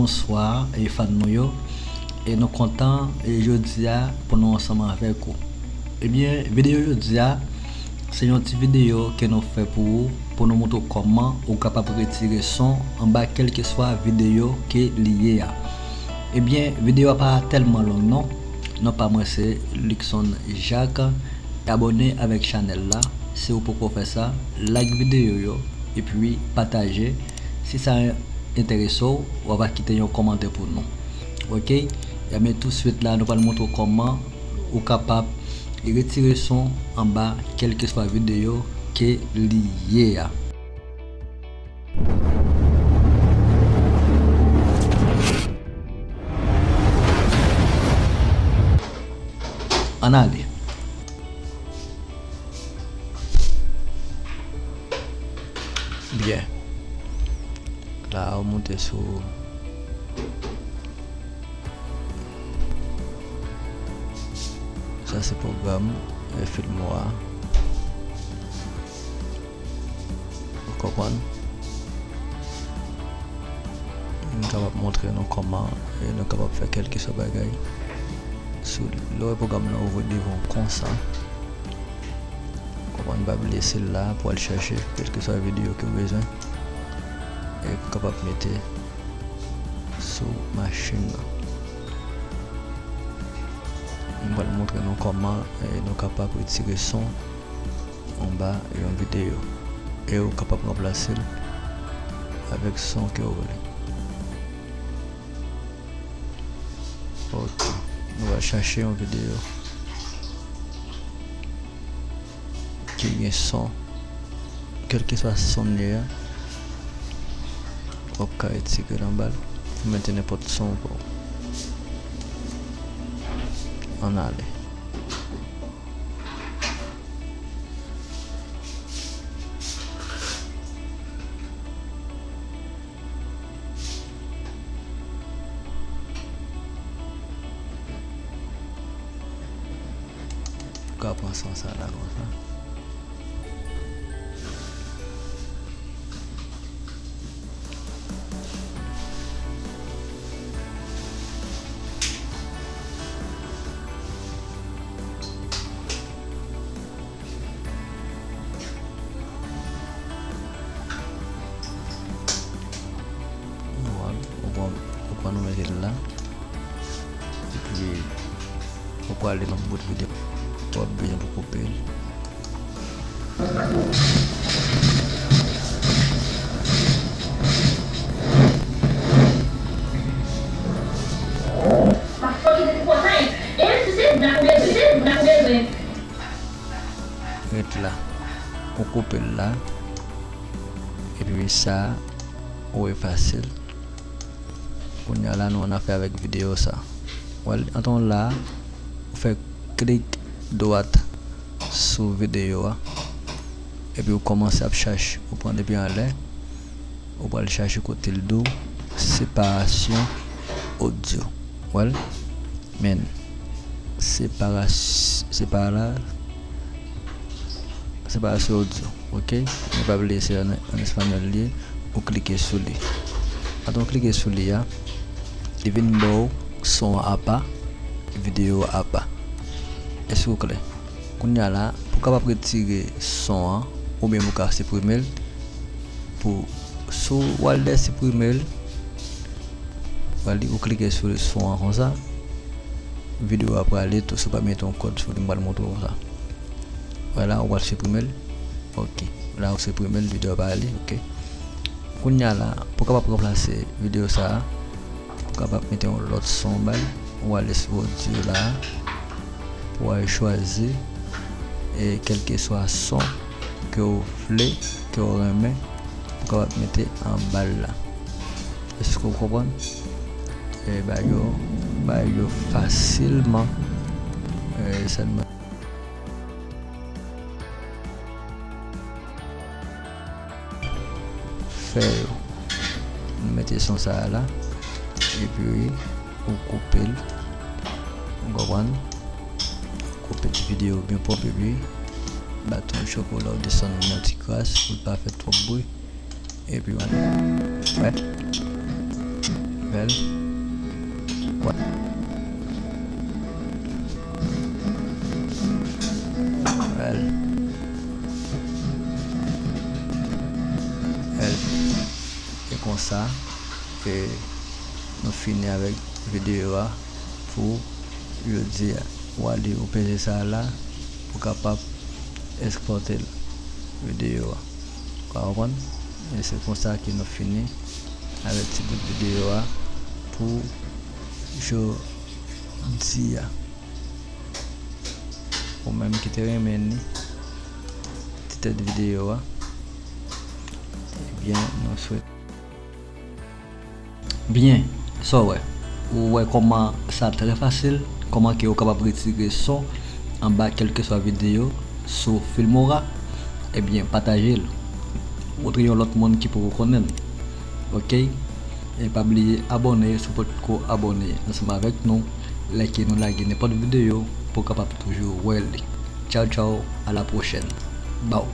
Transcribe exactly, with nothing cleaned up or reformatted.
Bonswa, e fan nou yo. E nou kontan, e jodi a, pou nou ansanm avèk ou. Ebyen, videyo jodi a, se yon ti videyo ke nou fè pou ou, pou nou montre w kòman ou kapab retire son anba kèlkeswa videyo ke li ye a. Ebyen, videyo a pa tèlman long non. Non pa mwen se Luckson Jacques. Abòne avèk chanèl la, si ou poko fè sa, like videyo yo, epi pataje. Si sa enterese w, w ap kite yon kòmantè pou nou. Oke? Ebyen, tousuit la, nou pral montre w kòman ou kapab retire son anba kèlkeswa videyo ke li ye a. Ann ale. Byen. La, ou monte sou. Sa se pwogram, e, Filmora. Ou konprann? M kapab montre nou kòman, e, nou kapab fè kèlkeswa bagay. Sou, lè w wè pwogram nan ouvri devan w konsa, konprann, pa bliye se la pou al chache kèlkeswa videyo ke w bezwen e pou kapab mete sou machin nan. M pral montre nou kòman, e, nou kapab retire son anba yon videyo. E ou kapab ranplase l avèk son ke ou vle. Ok. Nou va chache yon videyo ki gen son. Kèlkeswa son l ye a, w ap ka retire l anba l pou mete nenpòt son ou vle. Ann ale. Ou ka pran son sa la konsa. Ou pran, ou pran, ou pran nou mete l la. Epi, ou prale nan bout videyo w ap bezwen pou koupe l. Ret la. Ou koupe l la. Epi sa, ou efase l. Kounye a la, nou annafè avèk videyo sa. Wè l, antan w la, ou fè klik dwat sou videyo a. Epi ou kòmanse ap chache. Ou pran depi anlè. Ou pral chache kote l di w separasyon odyo. Wè l? Men, separas-, separa-, separasyon odyo. Ok? Men pa bliye se an, an espanyòl li ye, ou klike sou li. Antan w klike sou li a, li vin ba w son an apa, videyo a apa. Èske w klè? Kounye a la, pou w kapab retire son an, oubyen pou w ka siprime l, pou, si w al dèyè siprime l, w al, ou klike sou son an konsa, videyo a prale tou, si w pa mete yon kòd sou li, m pral montre w konsa. Vwala, ou pral siprime l. Ok. La, ou siprime l, videyo a pa ale, ok. Kounye a la, pou w kapab ranplase videyo sa a, pou w kapab mete yon lòt son ba l, ou ale sou odyo la, pou w al chwazi, e, kèlkeswa son ke w vle, ke w renmen, pou w kapab mete anba l la. Èske w konprann? E, bagay yo, bagay yo fasilman, e, sèlman. Fè yo. Nou mete son sa a la. Epi, ou koupe l. Ou konprann? Koupe ti videyo byen pwòp epi baton chokola ou desann yon ti kras pou l pa fè twòp bri. Epi, wè. Wè. Bèl. Wè. Bèl. Bèl. E konsa, e nou fini avèk videyo a pou jodi a. W ale ou peze sa a la pou kapab ekspòte l videyo a. Ou ka konprann? E se konsa ke nou fini avèk ti bout videyo a pou jodi a. Ou menm ki te renmen li, ti tèt videyo a, ebyen, nou swete. Byen, sa w wè? Ou wè kòman sa trè fasil, kòman ke ou kapab retire son anba kèlkeswa videyo sou Filmora? Ebyen, pataje l. Montre yon lòt moun ki poko konnen l. Oke? E pa bliye abòne si w potko abòne ansanm avèk nou. Lè ke nou lage nenpòt videyo pou w kapab toujou wè li. Tchaw, tchaw, a la pwochèn. Baw.